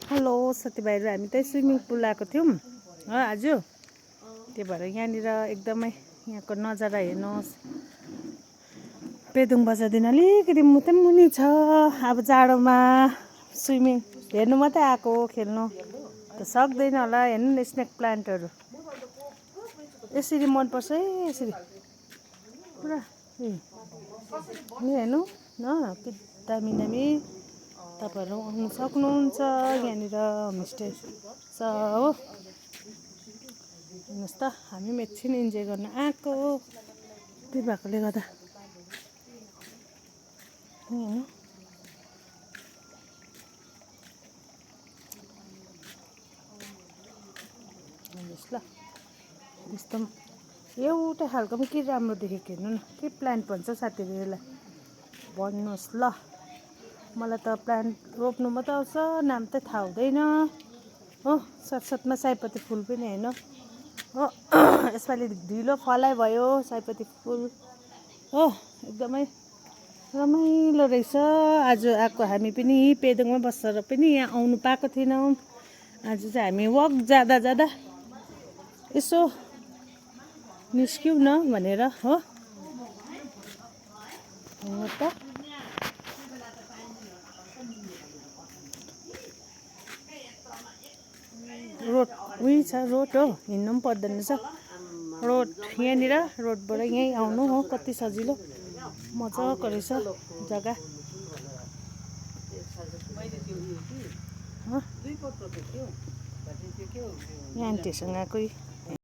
Hello साथीभाइहरू, हामी चाहिँ स्विमिङ पुल आएको थियौँ हो आज। त्यही भएर यहाँनिर एकदमै यहाँको नजारा हेर्नुहोस्। पेदुङ बजारदेखि अलिकति मुनि मुनि छ। अब जाडोमा स्विमिङ हेर्नु मात्रै आएको, खेल्नु त सक्दैन होला। हेर्नु न स्नेक प्लान्टहरू यसरी मनपर्छ है, यसरी पुरा हेर्नु न के दामी दामी। तपाईँहरू आउनु सक्नुहुन्छ, यहाँनिर होमस्टे छ हो। हेर्नुहोस् त, हामी पनि एकछिन इन्जोय गर्न आएको, त्यही भएकोले गर्दा हेर्नु हेर्नुहोस् ल। त्यस्तो एउटा खालको पनि के राम्रो देखेको, हेर्नु न के प्लान्ट भन्छ साथीहरू यसलाई भन्नुहोस् ल। मलाई त प्लान्ट रोप्नु मात्रै आउँछ, नाम चाहिँ थाहा हुँदैन हो। साथसाथमा सयपत्री फुल पनि हेर्नु हो। यसपालि ढिलो फलाइ भयो सयपत्री फुल हो। एकदमै रमाइलो रहेछ। आज आएको हामी पनि पेदोङमा बसेर पनि यहाँ आउनु पाएको थिएनौँ। आज चाहिँ हामी वक जाँदा जाँदा यसो निस्क्यौँ न भनेर हो। हेर्नु त, रोड उही छ, रोड हो, हिँड्नु पनि पर्दैन रहेछ। रोड यहाँनिर, रोडबाट यहीँ आउनु हो, कति सजिलो मजाको रहेछ जग्गा। यहाँ आन्टीसँग कोही